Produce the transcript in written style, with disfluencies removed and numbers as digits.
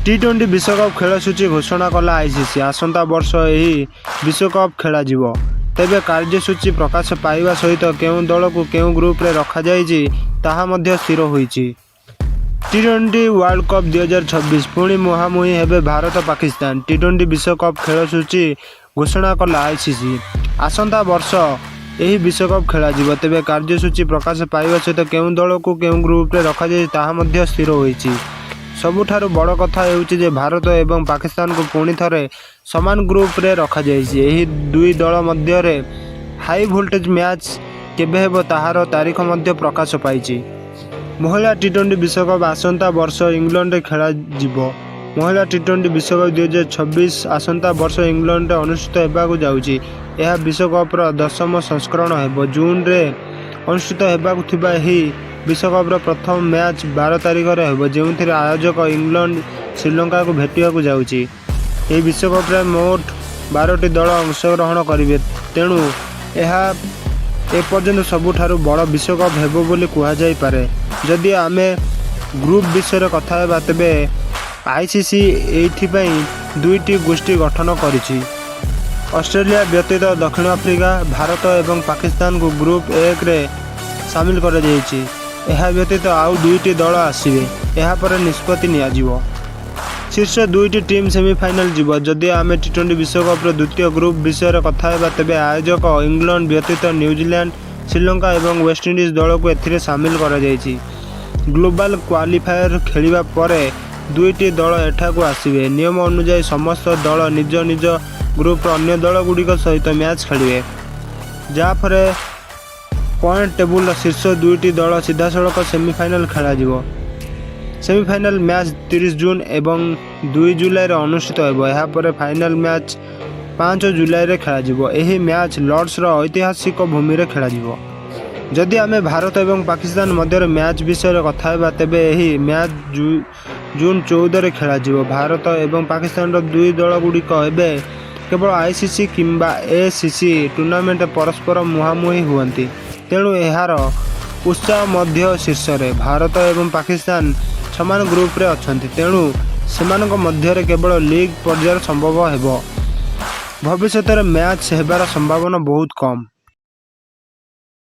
ଟି-20 ବିଶ୍ୱକପ୍ ଖେଳସୂଚୀ ଘୋଷଣା କଲା ଆଇସିସି। ଆସନ୍ତା ବର୍ଷ ଏହି ବିଶ୍ୱକପ୍ ଖେଳାଯିବ। ତେବେ କାର୍ଯ୍ୟସୂଚୀ ପ୍ରକାଶ ପାଇବା ସହିତ କେଉଁ ଦଳକୁ କେଉଁ ଗ୍ରୁପରେ ରଖାଯାଇଛି, ତାହା ମଧ୍ୟ ସ୍ଥିର ହୋଇଛି। ଟି-20 ୱାର୍ଲ୍ଡ କପ୍ 2026, ପୁଣି ମୁହାଁମୁହିଁ ହେବେ ଭାରତ ପାକିସ୍ତାନ। ଟି-20 ବିଶ୍ୱକପ୍ ଖେଳସୂଚୀ ଘୋଷଣା କଲା ଆଇସିସି। ଆସନ୍ତା ବର୍ଷ ଏହି ବିଶ୍ୱକପ୍ ଖେଳାଯିବ। ତେବେ କାର୍ଯ୍ୟସୂଚୀ ପ୍ରକାଶ ପାଇବା ସହିତ କେଉଁ ଦଳକୁ କେଉଁ ଗ୍ରୁପରେ ରଖାଯାଇଛି, ତାହା ମଧ୍ୟ ସ୍ଥିର ହୋଇଛି। ସବୁଠାରୁ ବଡ଼ କଥା ହେଉଛି ଯେ ଭାରତ ଏବଂ ପାକିସ୍ତାନକୁ ପୁଣି ଥରେ ସମାନ ଗ୍ରୁପରେ ରଖାଯାଇଛି। ଏହି ଦୁଇ ଦଳ ମଧ୍ୟରେ ହାଇ ଭୋଲ୍ଟେଜ୍ ମ୍ୟାଚ୍ କେବେ ହେବ, ତାହାର ତାରିଖ ମଧ୍ୟ ପ୍ରକାଶ ପାଇଛି। ମହିଳା ଟି-20 ବିଶ୍ୱକପ୍ ଆସନ୍ତା ବର୍ଷ ଇଂଲଣ୍ଡରେ ଖେଳାଯିବ। ମହିଳା ଟି-20 ବିଶ୍ୱକପ୍ 2026 ଆସନ୍ତା ବର୍ଷ ଇଂଲଣ୍ଡରେ ଅନୁଷ୍ଠିତ ହେବାକୁ ଯାଉଛି। ଏହା ବିଶ୍ୱକପର 10ମ ସଂସ୍କରଣ ହେବ। ଜୁନରେ ଅନୁଷ୍ଠିତ ହେବାକୁ ଥିବା ଏହି ବିଶ୍ୱକପର ପ୍ରଥମ ମ୍ୟାଚ୍ 12 ତାରିଖରେ ହେବ, ଯେଉଁଥିରେ ଆୟୋଜକ ଇଂଲଣ୍ଡ ଶ୍ରୀଲଙ୍କାକୁ ଭେଟିବାକୁ ଯାଉଛି। ଏହି ବିଶ୍ୱକପରେ ମୋଟ 12ଟି ଦଳ ଅଂଶଗ୍ରହଣ କରିବେ। ତେଣୁ ଏହା ଏପର୍ଯ୍ୟନ୍ତ ସବୁଠାରୁ ବଡ଼ ବିଶ୍ୱକପ୍ ହେବ ବୋଲି କୁହାଯାଇପାରେ। ଯଦି ଆମେ ଗ୍ରୁପ୍ ବିଷୟରେ କଥା ହେବା, ତେବେ ଆଇସିସି ଏଥିପାଇଁ ଦୁଇଟି ଗୋଷ୍ଠୀ ଗଠନ କରିଛି। ଅଷ୍ଟ୍ରେଲିଆ ବ୍ୟତୀତ ଦକ୍ଷିଣ ଆଫ୍ରିକା, ଭାରତ ଏବଂ ପାକିସ୍ତାନକୁ ଗ୍ରୁପ୍ 1ରେ ସାମିଲ କରାଯାଇଛି। ଏହା ବ୍ୟତୀତ ଆଉ ଦୁଇଟି ଦଳ ଆସିବେ। ଏହାପରେ ନିଷ୍ପତ୍ତି ନିଆଯିବ। ଶୀର୍ଷ ଦୁଇଟି ଟିମ୍ ସେମିଫାଇନାଲ ଯିବ। ଯଦି ଆମେ ଟି-20 ବିଶ୍ୱକପର ଦ୍ୱିତୀୟ ଗ୍ରୁପ୍ ବିଷୟରେ କଥା ହେବା, ତେବେ ଆୟୋଜକ ଇଂଲଣ୍ଡ ବ୍ୟତୀତ ନ୍ୟୁଜିଲାଣ୍ଡ, ଶ୍ରୀଲଙ୍କା ଏବଂ ୱେଷ୍ଟଇଣ୍ଡିଜ୍ ଦଳକୁ ଏଥିରେ ସାମିଲ କରାଯାଇଛି। ଗ୍ଲୋବାଲ କ୍ୱାଲିଫାୟର ଖେଳିବା ପରେ ଦୁଇଟି ଦଳ ଏଠାକୁ ଆସିବେ। ନିୟମ ଅନୁଯାୟୀ ସମସ୍ତ ଦଳ ନିଜ ନିଜ ଗ୍ରୁପର ଅନ୍ୟ ଦଳଗୁଡ଼ିକ ସହିତ ମ୍ୟାଚ୍ ଖେଳିବେ, ଯାହାପରେ ପଏଣ୍ଟ ଟେବୁଲର ଶୀର୍ଷ ଦୁଇଟି ଦଳ ସିଧାସଳଖ ସେମିଫାଇନାଲ ଖେଳାଯିବ। ସେମିଫାଇନାଲ ମ୍ୟାଚ୍ 30 ଜୁନ୍ ଏବଂ 2 ଜୁଲାଇରେ ଅନୁଷ୍ଠିତ ହେବ। ଏହାପରେ ଫାଇନାଲ ମ୍ୟାଚ୍ 5 ଜୁଲାଇରେ ଖେଳାଯିବ। ଏହି ମ୍ୟାଚ୍ ଲର୍ଡସର ଐତିହାସିକ ଭୂମିରେ ଖେଳାଯିବ। ଯଦି ଆମେ ଭାରତ ଏବଂ ପାକିସ୍ତାନ ମଧ୍ୟରେ ମ୍ୟାଚ୍ ବିଷୟରେ କଥା ହେବା, ତେବେ ଏହି ମ୍ୟାଚ୍ ଜୁନ୍ 14ରେ ଖେଳାଯିବ। ଭାରତ ଏବଂ ପାକିସ୍ତାନର ଦୁଇ ଦଳଗୁଡ଼ିକ ଏବେ କେବଳ ଆଇସିସି କିମ୍ବା ଏସିସି ଟୁର୍ଣ୍ଣାମେଣ୍ଟରେ ପରସ୍ପର ମୁହାଁମୁହିଁ ହୁଅନ୍ତି। ତେଣୁ ଏହାର ଉତ୍ସାହ ମଧ୍ୟ ଶୀର୍ଷରେ। ଭାରତ ଏବଂ ପାକିସ୍ତାନ ସମାନ ଗ୍ରୁପରେ ଅଛନ୍ତି, ତେଣୁ ସେମାନଙ୍କ ମଧ୍ୟରେ କେବଳ ଲିଗ୍ ପର୍ଯ୍ୟାୟରେ ସମ୍ଭବ ହେବ। ଭବିଷ୍ୟତରେ ମ୍ୟାଚ୍ ହେବାର ସମ୍ଭାବନା ବହୁତ କମ୍।